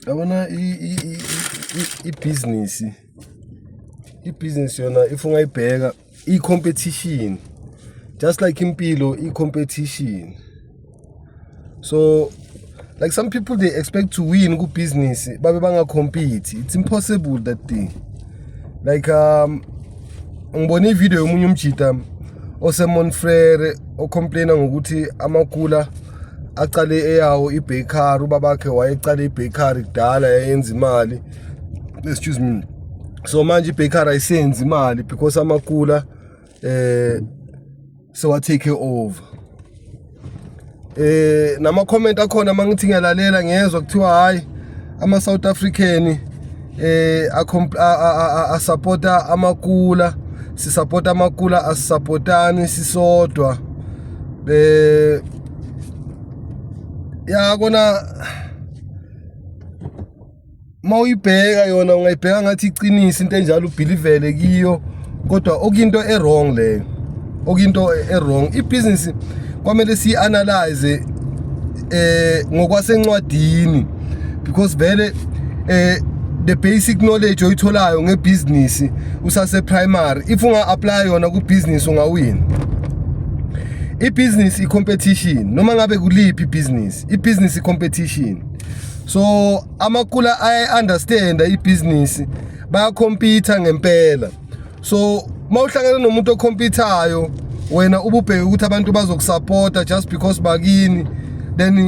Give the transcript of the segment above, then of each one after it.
Yabona ibhizinisi, ibhizinisi yona if ungayibheka i-competition, just like impilo i-competition. So like some people, they expect to win ku-business babe banga-compete. It's impossible, that thing. Like ngibone ivideo yomunye umjita oseMonfrere ocomplaina ngokuthi amakula aqale eyawo ibakery, ubabakhe wayeqale ibakery kudala, yayenza imali, excuse me. So manje ibakery ayisenzi imali because amakula sewa take over. Nama comment akhona, mangithi ngiyalalela, ngiyezwa kuthiwa hayi, ama South African asupporta amakula, sisupporta amakula, asupportani sisodwa. Ya kona mawuyibheka yona, ungayibheka ngathi iqinisa into enjalo, ubelievele kiyo, kodwa okuyinto e-wrong leyo, okuyinto e-wrong. Ibhizinisi kwamele siyi-analyze ngokwasencwadini because vele the basic knowledge oyitholayo ngebusiness usase primary, if unga apply yona ku business, ungawina. Ibusiness i-competition, noma ngabe kuliphi ibhizinisi, ibhizinisi i-competition. So amakula aya-understanda ibhizinisi, bayacompeta ngempela. So mawuhlangana nomuntu ocompetayo, wena ububheke ukuthi abantu bazokusupporta just because bakini, then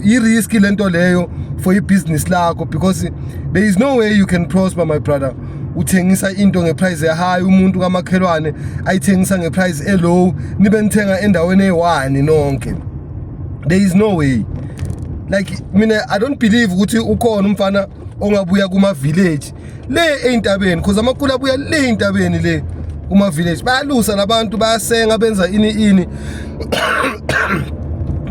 i-risk lento leyo for ibhizinisi lakho because there is no way you can prosper, my brother, uthengisa into ngeprice ehigh, umuntu kamakhelwane ayithengisa ngeprice elow, nibe nithenga endaweni eyi-one nonke. There is no way. Like mina, I don't believe ukuthi ukhona umfana ongabuya kuma village le eyintabeni, because amakula abuya le eyintabeni, le kuma village, bayalusa labantu, bayasenga, benza ini ini,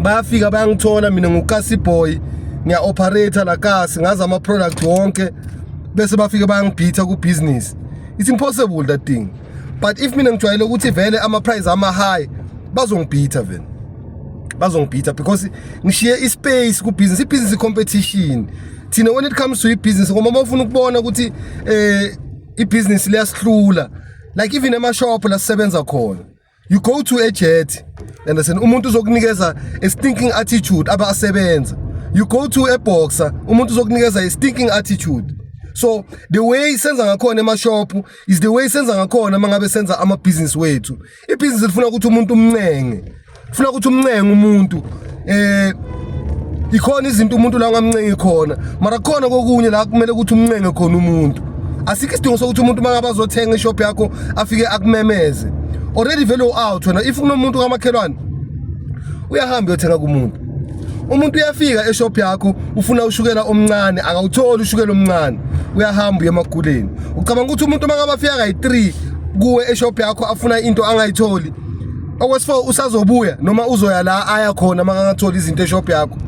bayafika bayangithola mina ngukasi boy, ngiya operate la kasi, ngazi ama product wonke, bese bafike bayangibhitha ku business. It's impossible, that thing. But if mina ngijwayele ukuthi vele ama price ama high, bazongibhitha vele, bazongibhitha because ngishiye ispace ku business. I-business competition thina when it comes to i-business, ngoba uma ufuna ukubona ukuthi i-business liyasihlula, like even ema-shop la sisebenza khona, you go to a Jet, understand, umuntu uzokunikeza a stinking attitude abasebenza. You go to a Boxer, umuntu uzokunikeza a stinking attitude. So the way senza ngakhona ema-shop is the way senza ngakhona mangabe senza ama-business wethu. I-business lifuna ukuthi umuntu umncenge, funa ukuthi umncenge umuntu. Ikhona izinto umuntu la ungamncengi khona, mara khona kokunye la kumele ukuthi umncenge khona umuntu. Asikho isidingo sokuthi umuntu mangabe azothenga ishop yakho afike akumemeze. Already vele out wena. If kunomuntu kamakhelwane, uyahamba uyothenga kumuntu. Umuntu uyafika eshop yakho, ufuna ushukela omncane, akawutholi ushukela omncane, uyahamba uye emakuleni. Ucabanga ukuthi umuntu mangabe afika kayi-3 kuwe eshop yakho afuna into angayitholi, okwesi-4 usazobuya noma uzoya la aya khona makangatholi izinto eshop yakho?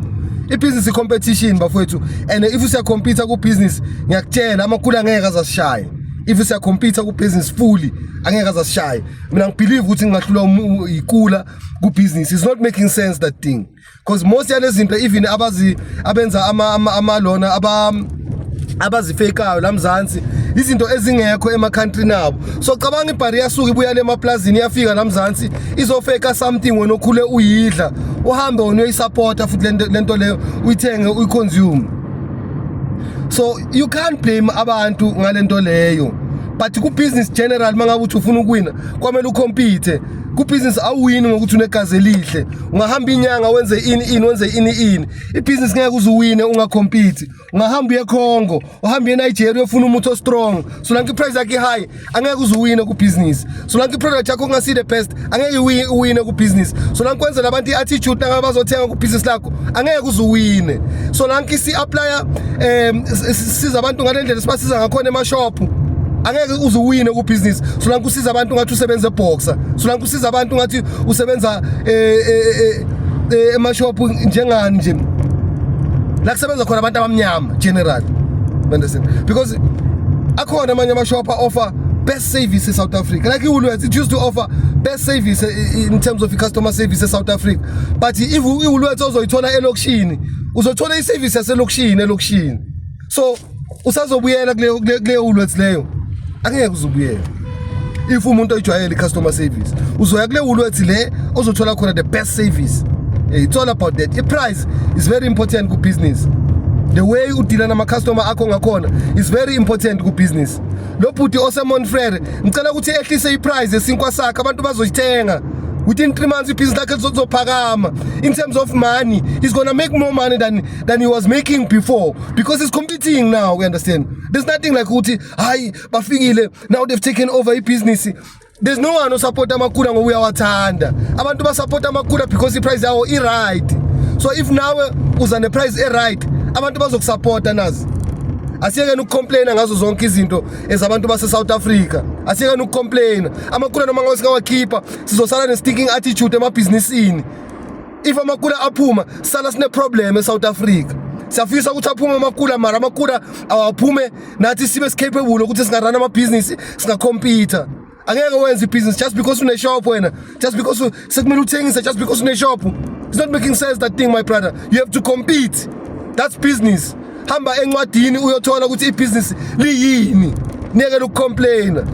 Ibhizinisi competition, bafowethu, and if usiyacompete ku-business, ngiyakutshela, amakhulu angeke azasishaye. If usiyacompete ku-business fully, angeke azasishaye. Mina ngibelieve ukuthi ngingahlulwa ikula ku-business. It's not making sense, that thing, because most yalezi zinto, even abazi abenza ama lona abazifekayo la Mzansi, izinto ezingekho ema-country nabo. So cabanga ibhari yasuka ibuya le emaplazini, iyafika la Mzansi, izofeka something wena okhule uyidla, uhambe wena uyisupporta futhi lento leyo, uyithenge, uyiconsume. So you can't blame abantu ngalento leyo. But ku-business general, mangabe uthi ufuna ukuwina, kwamele ucompete ku-business. Awuwini ngokuthi unegazi elihle, ungahamba inyanga, wenze ini ini, wenze ini ini. Ibhizinisi ngeke uze uwine ungacompete. Ungahamba uye eCongo, uhambe uye eNigeria, uyofuna umuthi o-strong, solanke iprice yakhe high, angeke uze uwine ku-business. Solanke iproduct yakho kungasi the best, angeke uwine ku-business. Solanke kwenzela abantu i-attitude nangabe bazothenga ku-business lakho, angeke uze uwine. Solanke si-applya siza abantu ngale ndlela sibasiza ngakhona emashophu, angeke uze uwine ku-business. Solanke usiza abantu ngathi usebenza eBoxer, solanke usiza abantu ngathi usebenza emashophu njengani nje la kusebenza khona abantu abamnyama general, understand, because akhona amanye amashop offer best service e-South Africa, like i-Woolworths, it used to offer best service in terms of customer service eSouth Africa, but if iWoolworths ozoyithola elokishini, uzothola iservice yaselokishini elokishini. So usazobuyela kule Woolworths leyo? Angeke uzobuyela. If umuntu oyijwayele i-customer service, uzoya kule Woolworths le ozothola khona the best service. It's all about that. I-price is very important ku-business. The way udila nama-customer akho ngakhona is very important ku-business. Lo bhuti oseMont Frere, ngicela ukuthi ehlise iprice yesinkwa sakhe, abantu bazoyithenga. Within 3 months ibhizinisi lakhe lizophakama in terms of money. He's gonna make more money than he was making before because he's competing now, we understand? There's nothing like ukuthi hayi, bafikile now, they've taken over ibhizinisi. There's no one osupport amakula ngoba uyawathanda. Abantu basupport amakula because iprice yawo i-right. So if nawe uza neprice e-right, abantu bazokusupporta. Nazi, asiyekeni ukucomplaina ngazo zonke izinto ezabantu base-South Africa. Asiyekeni ukucomplaina. Amakula noma ngabe singawakhipha, sizosala ne-stinking attitude emabhizinisini. If amakula aphuma, sala sine-problem e-South Africa. Siyafisa ukuthi aphume amakula, mara amakula awaphume, nathi sibe capable ukuthi singaruna amabhizinisi, singacompeta. Angeke wenze ibhizinisi just because une-shop wena, just because sekumele uthengise, just because une-shop. It's not making sense, that thing, my brother. You have to compete. That's business. Hamba encwadini uyothola ukuthi ibhizinisi liyini. Niyekele ukucomplaina.